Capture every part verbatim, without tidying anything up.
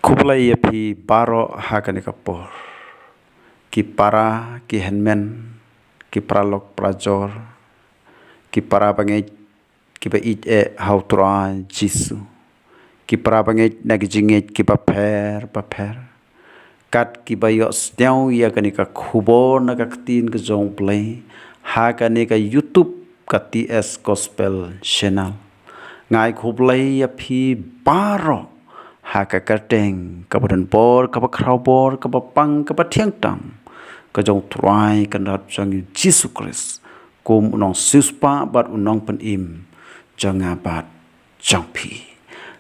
Khublei ïa phi baroh ha kane ka por. Ki para, ki hynmen, ki paralok parajor, ki para bangeit, ki ba ïeit eh ha u Trai Jisu. Ki para bangeit na ki jingngeit ki bapher bapher. Kat ki ba ïohsngew ïa kane ka khubor na ka ktien ka jong u Blei ha kane ka YouTube ka T S Gospel Channel. Nga ai khublei ïa phi baroh ha ka kyrteng ka ba don bor, ka ba khraw bor, ka ba pang, ka ba thiang tam ka jong u Trai Kynrad jong ngi Jisu Khrist, kum u nongsiewspah bad u nongpynim jong nga bad jong phi.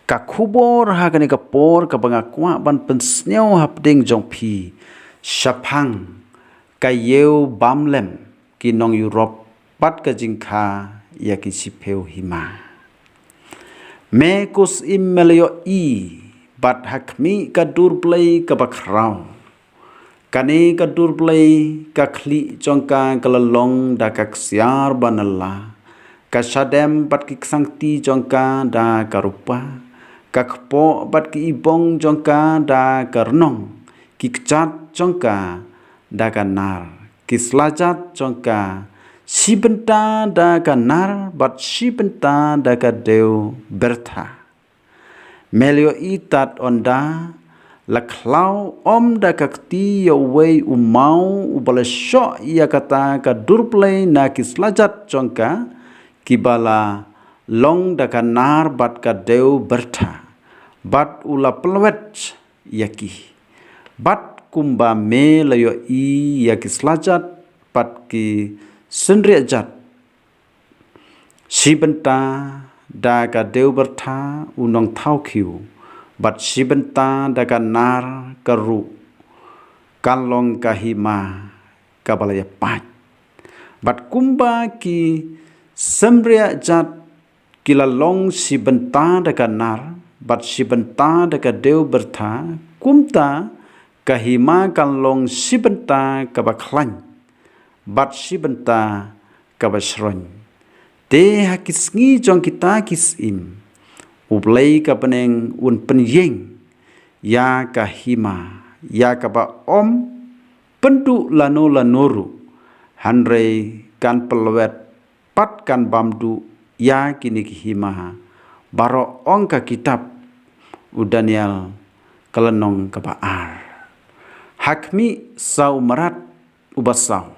Ka khubor ha kane ka por ka ba nga kwah ban pynsngew hapdeng jong phi shaphang ka ïew bam lem ki nong Europe bad ka jingkha ïa ki shiphew hima. Me ko syiem me la ïohi bad ha khmih ka dur Blei ka ba khraw. Kane ka dur Blei, ka khlieh jong ka ka la long da ka ksiar ba nylla. Ka shadem bad ki ksangkti jong ka da ka rupa. Ka kpoh bad ki ibong jong ka da ka rnong. Ki kjat jong ka da ka nar. Ki slajat jong ka shi bynta da ka nar bad shi bynta da ka dewbyrtha. Me la ïohi tad ynda la khlaw ym da ka kti ïa uwei u maw u ba la shoh ïa kata ka dur Blei na ki slajat jong ka ki ba la long da ka nar bad ka dewbyrtha. Bad u la pynlwet ïa ki. Bad kumba me la ïohi ïa ki slajat bad ki synriah jat. Shi bynta da ka dewbyrtha u nongthaw khiew, bad shi bynta da ka nar ka ruh, kan long ka hima ka ba la ïa pait. Bad kumba ki synriah jat ki la long shi bynta da ka nar, bad shi bynta da ka dewbyrtha, kumta ka hima kan long shi bynta ka ba khlaiñ, bad shi bynta ka ba shroiñ. Te ha ki sngi jong kita ki syiem, u Blei ka bneng un pynïeng ïa ka hima, ïa ka ba ym pynduh lano lano ruh, hynrei kan pynlwet bad kan bam duh ïa kine ki hima baroh, ong ka kitab u Daniel ka lynnong ka ba ar. Ha khmih sa u mrad u ba saw,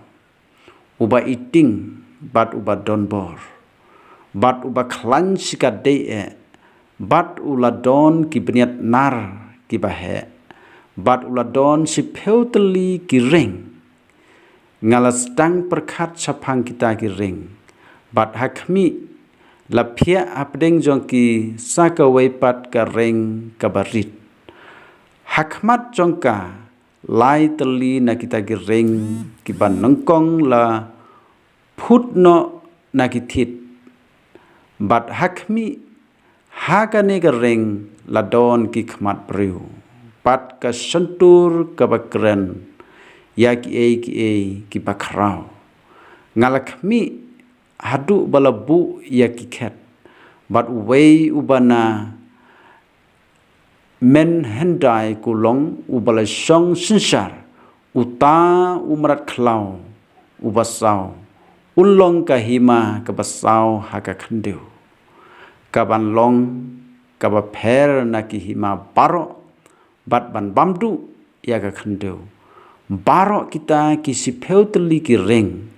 u ba iting bad u ba don bor, bad u ba khlaiñ shi ka dei eh, bad u la don ki bniat nar ki ba heh, bad u la don shiphew tylli ki reng. Nga la sdang pyrkhat shaphang kita ki reng, bad ha khmih la phiah hapdeng jong ki sa kawei pat ka reng ka ba rit. Ha khmat jong ka lai tylli na kita ki reng ki ba nyngkong la phut noh na ki thied. Bad ha khmih ha kane ka reng la don ki khmat briew, bad ka shyntur ka ba kren ïa kiei kiei ki ba khraw. Nga la khmih haduh ba la buh ïa ki khet, bad uwei u ba na mynhyndai kulong u ba la shong synshar, uta u mrad khlaw u ba saw, un long ka hima ka ba saw ha ka khyndew, ka ban long ka ba pher na ki hima baroh, bad ban bam duh ïa ka khyndew. Baroh kita ki shiphew tylli ki reng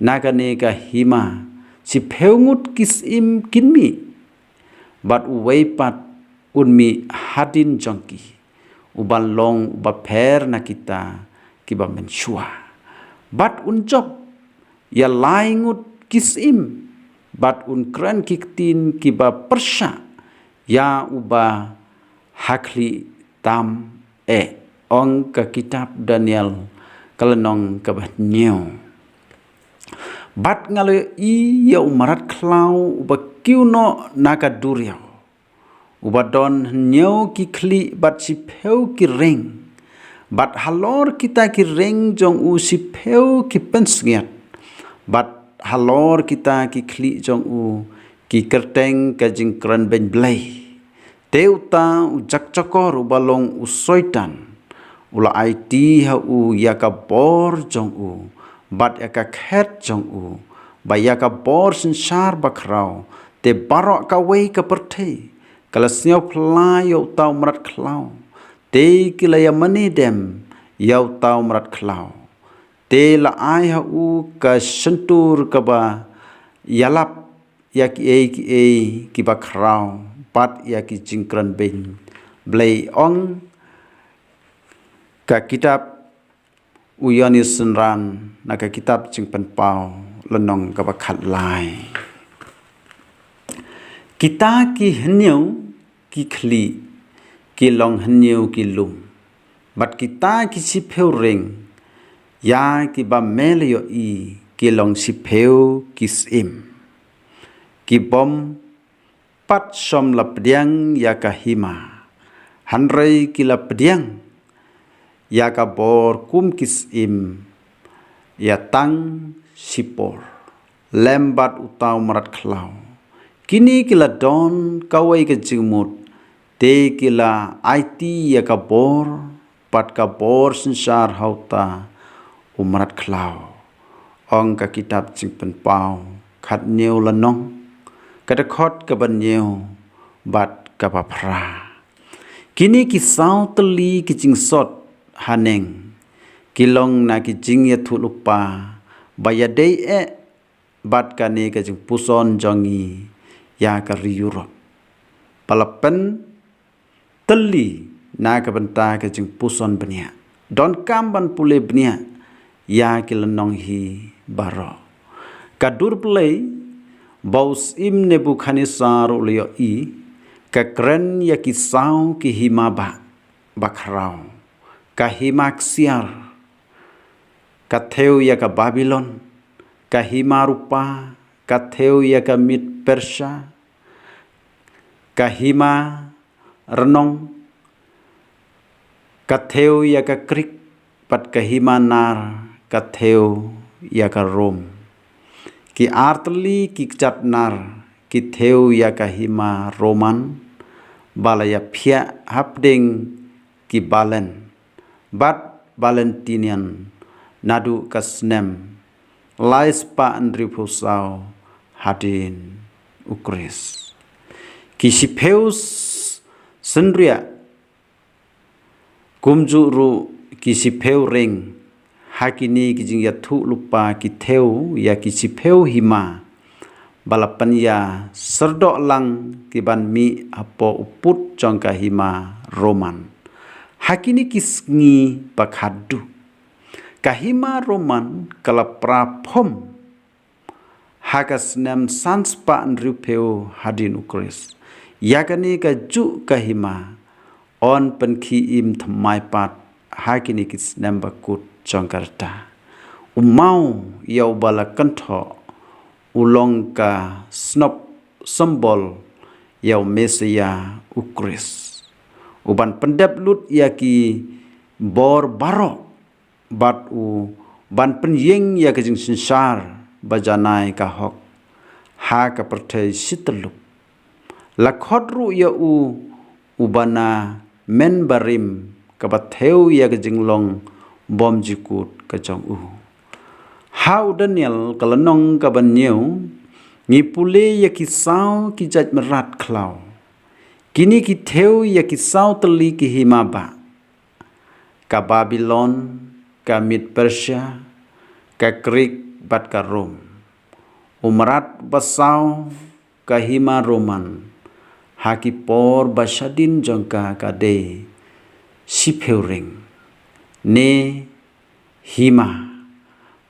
na kane ka hima, shiphew ngut ki syiem kin mih, bad uwei pat un mih hadien jong ki, u ban long u ba pher na kita ki ba mynshuwa. Bad un jop ïa lai ngut ki syiem, bad un kren ki ktien ki ba pyrshah ïa u ba ha khlieh tam eh, ong ka kitab Daniel ka lynnong ka ba hynñiew. Bad nga la ïohi ïa u mrad khlaw u ba kiew noh na ka duriaw, u ba don hynñiew ki khlieh bad shiphew ki reng, bad halor kita ki reng jong u shiphew ki pynsngiat, bad halor kita ki khlieh jong u ki kyrteng ka jingkren beiñ Blei. Te uta u jakjakor uba long u Soitan u la aiti ha u ïa ka bor jong u bad ïa ka khet jong u, ba ïa ka bor synshar bakhraw. Te baroh kawei ka pyrthei ka la sngewphylla ïa uta u mrad khlaw, te ki la ïa mane dem ïa uta u mrad khlaw. Te la ai ha u ka shyntur kaba ïalap ïa kiei kiei kiba khraw bad ïa ki jingkren beiñ Blei, ong ka kitab u Ïoannis Synran na ka kitab Jingpynpaw lynnong kaba khatlai. Kita ki hynñiew ki khlieh ki long hynñiew ki lum, bad kita ki shiphew ring ïa kiba me la ïohi ki long shiphew ki syiem. Ki bym pat shym la pdiang ïa ka hima, hynrei ki la pdiang ïa ka bor kum ki syiem ïa tang shipor lem bad uta u mrad khlaw. Kine ki la don kawei ka jingmut, te ki la aiti ïa ka bor bad ka bor synshar ha uta u mrad khlaw, ong ka kitab Jingpynpaw khathynñiew lynnong, ka dkhot kaba hynñiew bad kaba phra. Kine ki saw tylli ki jingsot haneng ki long na ki jingïathuhlypa ba ïadei eh bad kane ka jingpuson jong ngi ïa ka ri Europe, ba la pyntylli na ka bynta ka jingpuson bniah. Donkam ban pule bniah ïa ki lynnong hi baroh. Ka dur Blei ba u syiem Nebukadnesar u la ïohi ka kren ïa ki saw ki hima ba bakhraw: ka hima ksiar, ka thew ïa ka Babilon; ka hima rupa, ka thew ïa ka Mid Persia; ka hima rnong, ka thew ïa ka Krik; bad ka hima nar, ka thew ïa ka Rom. Ki artylli ki kjat nar ki thew ïa ka hima Roman, ba la ïaphiah hapdeng ki Balen bad Valentinian naduh ka snem lai spah hynriewphew saw hadien U Khrist. Ki shiphew s-, synriah, kumjuh ruh ki shiphew ring, ha kine ki jingïathuhlypa ki thew ïa ki shiphew hima ba la pynïasyrdoh lang ki ban mih hapoh u pud jong ka hima Roman. Ha kine ki sngi ba khadduh, ka hima Roman ka la pra phom ha ka snem san spah hynriewphew hadien U Khrist. Ïa kane kajuh ka hima yn pynkhie im thymmai pat ha kine ki snem ba kut jong ka rta. U maw ïa uba la kynthoh u long ka snop symbol ïa u Messaïah U Khrist, u ban pyndep lut ïa ki bor baroh bad u ban pynïeng ïa ka jingsynshar ba janai ka hok ha ka pyrthei shi tyllup. La khot ruh ïa u uba na mynbarim kaba thew ïa ka jinglong bymjukut ka jong u. Ha u Daniel ka lynnong kaba hynñiew ngi pule ïa ki saw ki jait mrad khlaw. Kine ki thew ïa ki saw tylli ki hima ba ka Babilon, ka Mid Persia, ka Krik bad ka Rom. U mrad ba saw, ka hima Roman, ha ki por ba shadien jong ka ka dei shiphew ring ne hima.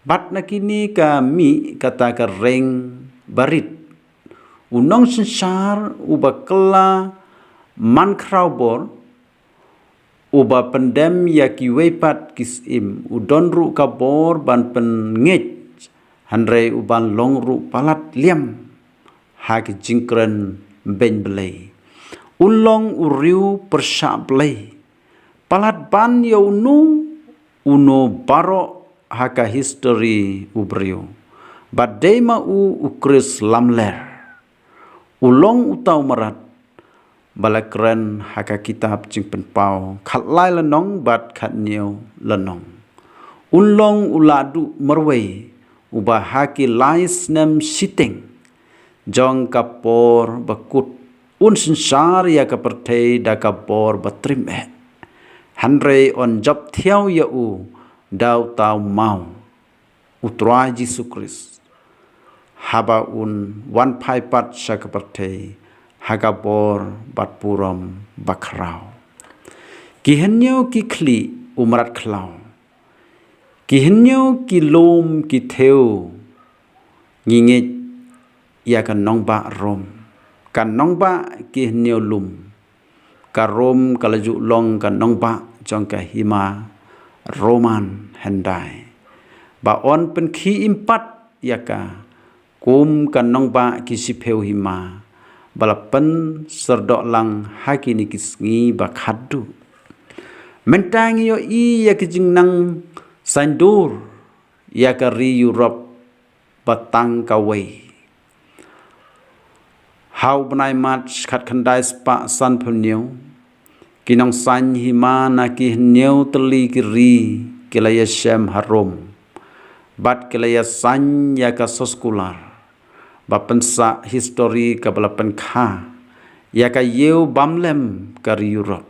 Bad na kine ka mih kata ka ring barit. U nongsynshar uba kylla man khraw bor, uba pyndem ïa kiwei pat ki syiem, u don ruh ka bor ban pynngeit, hynrei u ban long ruh palat liam ha ki jingkren beiñ Blei. Un long u riew pyrshah Blei. Palat ban ïa uno uno baroh ha ka histori u briew. Bad dei ma u U Khrist lamler. U long uta u mrad ba la kren ha ka kitab Jingpynpaw khatlai lynnong bad khathynñiew lynnong. Un long u lahduh marwei uba ha ki lai snem shiteng jong ka por bakut un synshar ïa ka pyrthei da ka bor batrim eh. Hynrei yn jop thiaw ïa u da uta u maw, u Trai Jisu Khrist, haba un wan phai pat sha ka pyrthei ha ka bor bad burom bakhraw. Ki hynñiew ki khlieh u mrad khlaw, ki hynñiew ki lum ki thew, ngi ngeit ïa ka nongbah Rom, ka nongbah ki hynñiew lum. Ka Rom ka la ju long ka nongbah jong ka hima Roman hyndai, ba yn pynkhih im pat ïa ka kum ka nongbah ki shiphew hima ba la pynsyrdoh lang ha kine ki sngi ba khatduh. Mynta ngi ïohi ïa ki jingnang saiñdur ïa ka ri Europe ba tang kawei. Ha u bnai March khatkhyndai spah sanphew hynñiew, ki nongsaiñ hima na ki hynñiew tylli ki ri ki la ïashem ha Rom bad ki la ïasaiñ ïa ka soskular ba pynsah histori kaba la pynkha ïa ka ïew bamlem ka ri Europe.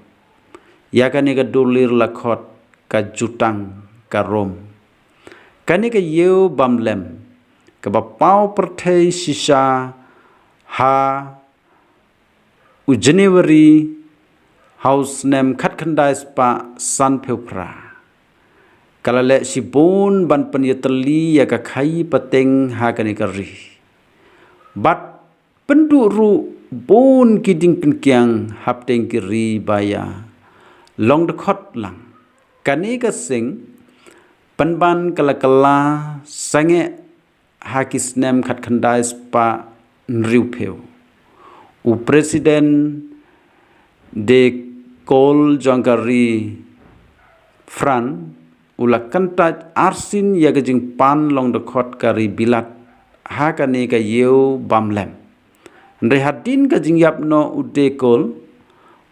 Ïa kane ka durlir la khot ka Jutang ka Rom. Kane ka ïew bamlem kaba paw pyrthei shisha ha u January ha u snem khatkhyndai spah sanphew phra, ka la leh shibun ban pynïatylli ïa ka khaïi pateng ha kane ka ri bad pynduh ruh bun ki jingpynkhiang hapdeng ki ri ba ïa long dkhot lang. Kane ka seng pynban ka la kylla sangeh ha ki snem khatkhyndai spah hynriewphew. U President De Gaulle jong ka ri France u la kyntait arsien ïa ka jingpan long dkhot ka ri Bilat ha kane ka ïew bamlem. Hynrei hadien ka jingïap noh u De Gaulle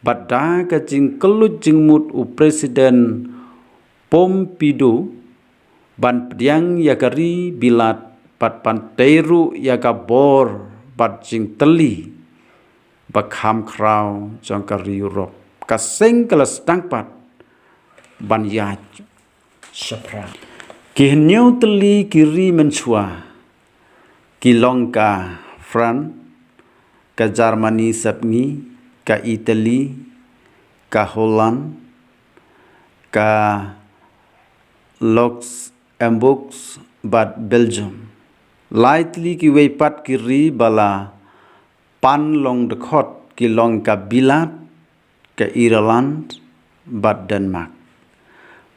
bad da ka jingkylluid jingmut u President Pompidou ban pdiang ïa ka ri Bilat bad ban tei ruh ïa ka bor bad jingtylli ba kham khraw jong ka ri Europe, ka seng ka la sdang pat ban ïaid shaphrang. Ki hynñiew tylli ki ri mynshuwa ki long ka France, ka Germany sepngi, ka Italy, ka Holland, ka Luxembourg bad Belgium. Lai tylli kiwei pat ki ri ba la pan long dkhot ki long ka Bilat, ka Ireland bad Denmark.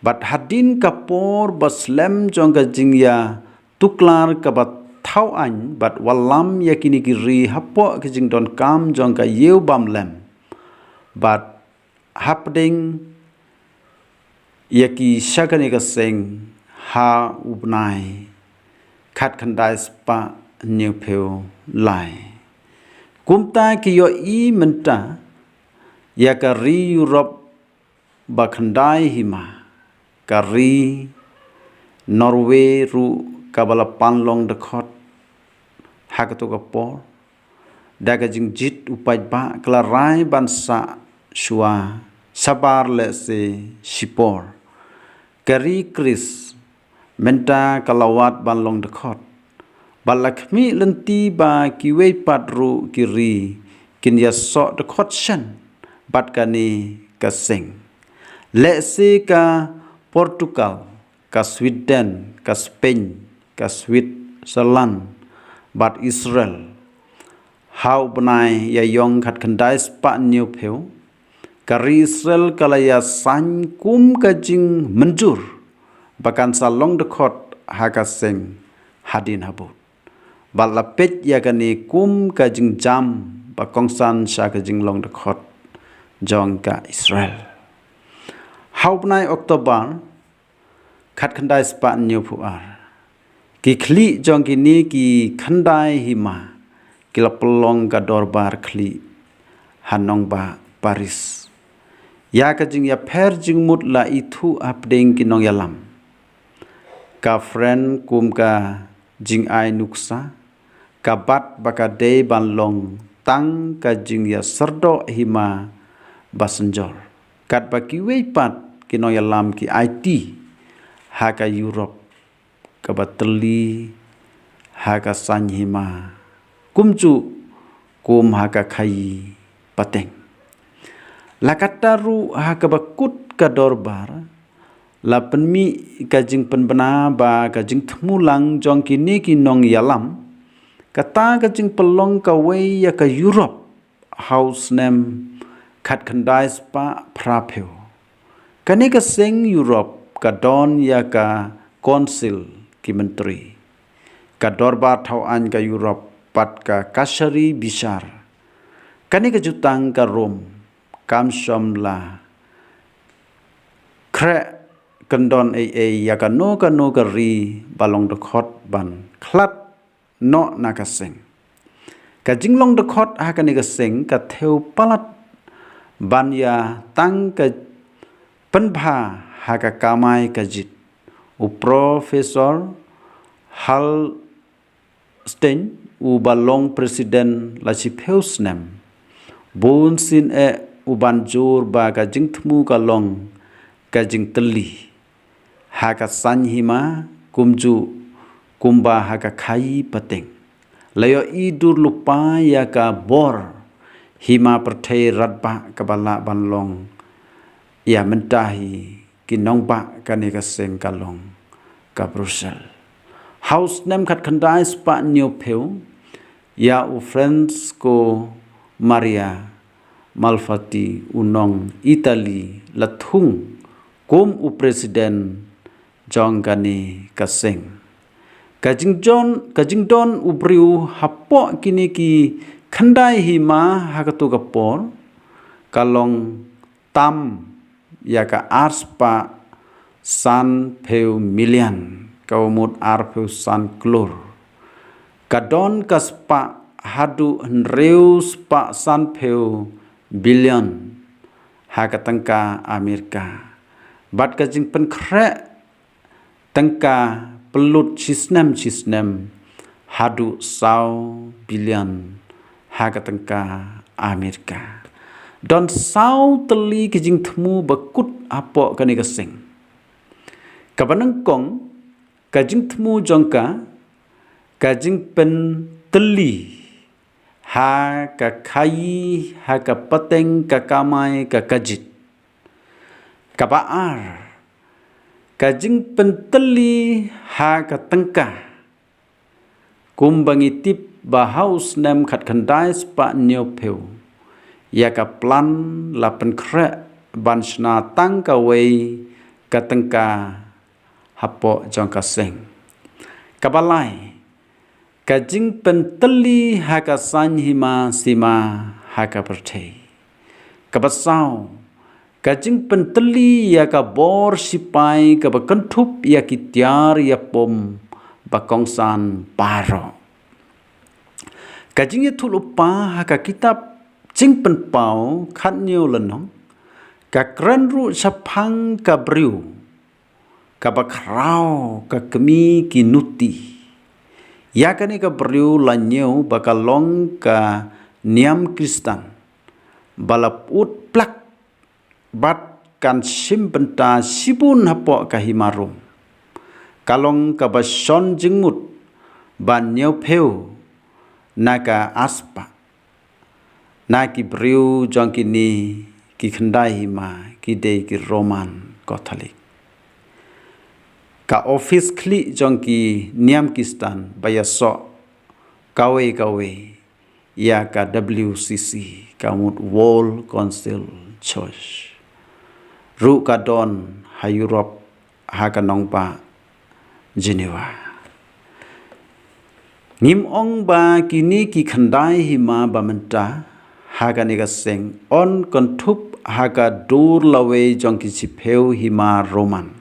Bad hadien ka por ba slem jong ka jingïatuklar kaba thaw aiñ bad wallam ïa kine ki ri hapoh ka jingdonkam jong ka ïew bamlem bad hapdeng ïa ki sha kane ka seng ha u bnai khatkhyndai spah hynñiewphew lai. Kumta ki ïohi mynta ïa ka ri Europe ba khyndai hima, ka ri Norway ruh kaba la pan long dkhot ha kato ka por da ka jingjied u paidbah ka la rai ban sah shuwa shabar lehse shipor. Ka ri Greece mynta ka la wad ban long dkhot. Bad la khmih lynti ba kiwei pat ruh ki ri kin ïasoh dkhot shen bad kane ka seng. Lehse ka Portugal, ka Sweden, ka Spain, ka Switzerland bad Israel. Ha u bnai Ïaïong khatkhyndai spah hynñiewphew, ka ri Israel ka la ïasaiñ kum ka jingmynjur ba kan sa long dkhot ha ka seng hadien habud. Bad la peit ïa kane kum ka jingjam ba kongsan sha ka jinglong dkhot jong ka Israel. Ha u bnai October khatkhyndai spah hynñiewphew ar, ki khlieh jong kine ki khyndai hima ki la pynlong ka dorbar khlieh ha nongbah Paris. Ïa ka jingïapher jingmut la ithuh hapdeng ki nongïalam. Ka friend kum ka jingai nuksa, ka bat ba ka dei ban long tang ka jingïasyrdoh hima ba synjor. Katba kiwei pat ki nongïalam ki aiti ha ka Europe kaba tylli ha ka saiñ hima, kumjuh kum ha ka khaïi pateng. La katta ruh ha kaba kut ka dorbar, la pynmih ka jingpynbna ba ka jingthmu lang jong kine ki nongïalam, kata ka jingpynlong kawei ïa ka Europe ha u snem khatkhyndai spah phraphew. Kane ka seng Europe ka don ïa ka Council ki myntri, ka dorbar thaw aiñ ka Europe bad ka kashari bishar. Kane ka jutang ka Rome kam shym la khreh kyndon ei ei ïa kano kano ka ri ba long dkhot ban khlad noh na ka seng. Ka jinglong dkhot ha kane ka seng ka thew palat ban ïa tang ka pynbha ha ka kamai ka jied. U Professor Hallstein, uba long president la shiphew snem, bun sien eh u ban jur ba ka jingthmu ka long ka jingtylli ha ka saiñ hima, kumjuh kumba ha ka khaïi pateng. La ïohi dur lypa ïa ka bor hima pyrthei radbah kaba lah ban long ïa mynta hi ki nongbah kane ka seng ka long ka Brussels. Ha u snem khatkhyndai spah hynñiewphew, ïa u Francesco Maria Malfatti, u nong Italy, la thung kum u president jong kane ka seng. Ka jingdon, ka jingdon u briew hapoh kine ki khyndai hima ha kato ka por ka long tam ïa ka ar spah sanphew million, kaba mut arphew san klur. Ka don ka spah haduh hynriew spah sanphew billion ha ka tyngka Amerika. Bad ka jingpynkhreh tyngka pynlut shisnem shisnem haduh saw billion ha ka tyngka Amerika. Don saw tylli ki jingthmu ba kut hapoh kane ka seng. Kaba nyngkong, ka jingthmu jong ka, ka jingpyntylli ha ka khaïi, ha ka pateng, ka kamai, ka kajit. Kaba ar, ka jingpyntylli ha ka tyngka. Kumba ngi tip ba ha u snem khatkhyndai spah hynñiewphew, ïa ka plan la pynkhreh ban shna tang kawei ka tyngka hapoh jong ka seng. Kaba lai, ka jingpyntylli ha ka saiñ hima sima ha ka pyrthei. Kaba saw, ka jingpyntylli ïa ka bor sipai kaba kynthup ïa ki tiar ïa pom ba kongsan baroh. Ka jingïathuhlypa ha ka kitab Jingpynpaw khathynñiew lynnong, ka kren ruh shaphang ka briew kaba khraw ka kmie ki nuti. Ïa kane ka briew la ñiew ba ka long ka niam Khristan ba la put plak bad kan shim bynta shibun hapoh ka hima Rom. Ka long kaba shon jingmut ba hynñiewphew na ka ar spah na ki briew jong kine ki khyndai hima ki dei ki Roman Catholic. Ka ophis khlieh jong ki niam Khristan ba ïasoh kawei kawei ïa ka W C C, ka mut World Council Church, ruh ka don ha Europe, ha ka nongbah Geneva. Ngim ong ba kine ki khyndai hima ba mynta ha kane ka seng yn kynthup ha ka dur lawei jong ki shiphew hima Roman.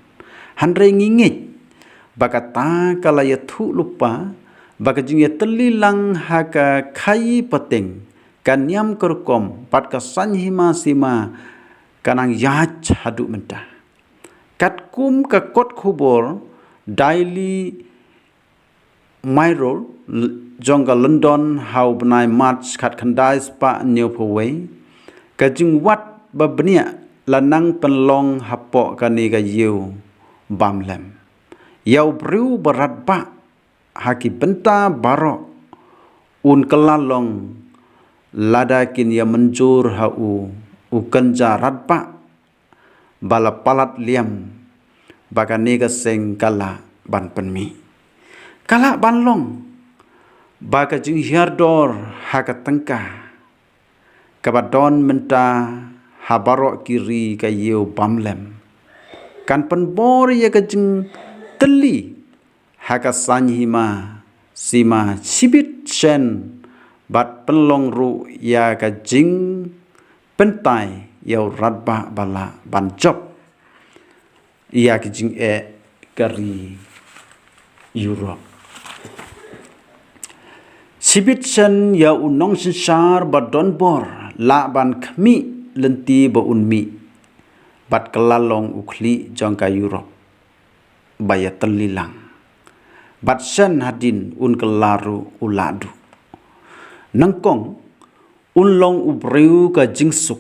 Hynrei ngi ngeit ba kata ka la ïathuhlypa ba ka jingïatylli lang ha ka khaïi pateng, ka niam ka rukom bad ka saiñ hima sima ka nang ïaid haduh mynta. Katkum ka kot khubor Daily Mirror jong ka London ha u bnai March khatkhyndai spah hynñiewphew wei, ka jingwad ba bniah la nang pynlong hapoh kane ka ïew bamlem. Ïa u briew ba radbah ha ki bynta baroh un kylla long lada kin ïa mynjur ha u u kynja radbah ba la palat liam ba kane ka seng ka lah ban pynmih. Ka lah ban long ba ka jinghiar dor ha ka tyngka kaba don mynta ha baroh ki ri ka ïew bamlem kan pynbor ïa ka jingtylli ha ka saiñ hima sima shibit shen bad pynlong ruh ïa ka jingpyntai ïa u radbah ba lah ban jop ïa ka jingeh ka ri Europe. Shibit shen ïa u nongsynshar ba donbor lah ban khmih lynti ba un mih bad kylla long u khlieh jong ka Europe ba ïatylli lang. Bad shen hadien un kylla ruh u lahduh. Nyngkong un long u briew ka jingsuk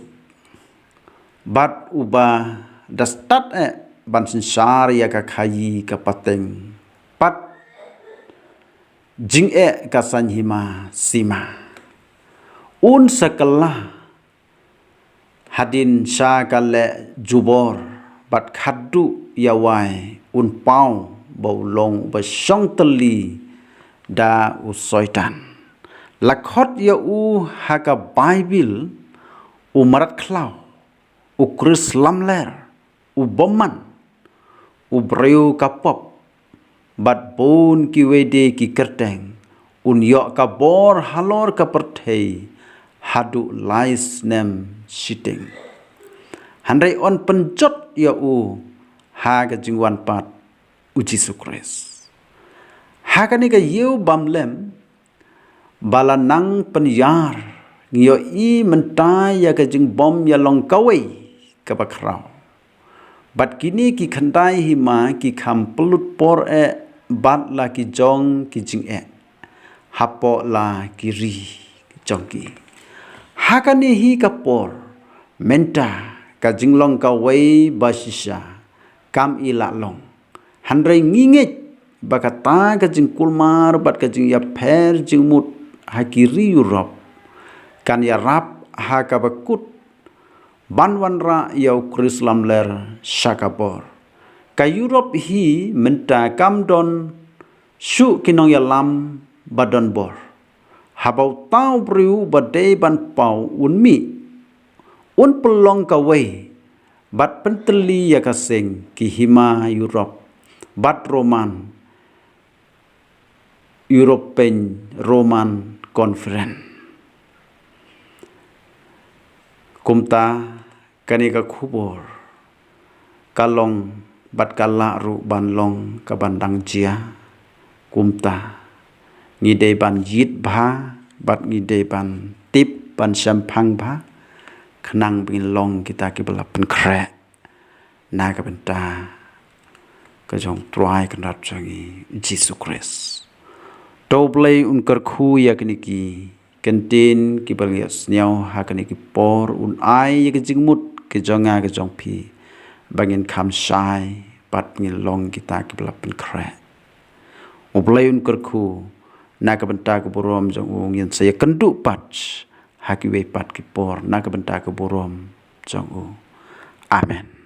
bad uba da stad eh ban synshar ïa ka khaïi ka pateng pat jingeh ka saiñ hima sima. Un sa kylla hadien sha ka leh jubor bad khadduh ïa wai un paw ba u long uba shong tylli da u Soitan. La khot ïa u ha ka Baibil u mrad khlaw, u Khrist lamler, u bymman, u briew ka pop, bad bun kiwei de ki kyrteng, un ïoh ka bor halor ka pyrthei haduh lai snem shiteng. Hynrei yn pynjot ïa u ha ka jingwan pat u Jisu Khrist. Ha kane ka ïew bamlem ba la nang pynïar ngi ïohi mynta ïa ka jingbym ïalong kawei kaba khraw. Bad kine ki khyndai hima ki kham pynlut por eh bad la ki jong ki jingeh hapoh la ki ri jong ki. Ha kane hi ka por mynta ka jinglong kawei ba shisha kam i lah long. Hynrei ngi ngeit ba kata ka jingkulmar bad ka jingïapher jingmut ha ki ri Europe kan ïarap ha kaba kut ban wanrah ïa u Khrist lamler sha ka bor. Ka Europe hi mynta kam don shuh ki nongïalam ba donbor. Haba uta u briew ba dei ban paw un mih, un pynlong kawei bad pyntylli ïa ka seng ki hima Europe bad Roman, European Roman Conference. Kumta kane ka khubor ka long bad ka lah ruh ban long kaban dang jia. Kumta ngi dei ban ïit bha bad ngi dei ban tip ban shemphang bha khnang ba ngin long kita kiba la pynkhreh na ka bynta ka jong Trai Kynrad jong ngi Jisu Khrist. To U Blei un kyrkhu ïa kine ki kyntien kiba ngi ïohsngew ha kine ki por, un ai ïa ka jingmut ka jong nga ka jong phi ba ngin kham shai bad ngin long kita kiba la pynkhreh. U Blei un kyrkhu, na ka bynta ka burom jong u ngin sa ïakynduh pat ha kiwei pat ki por na ka bynta ka burom jong u. Amen.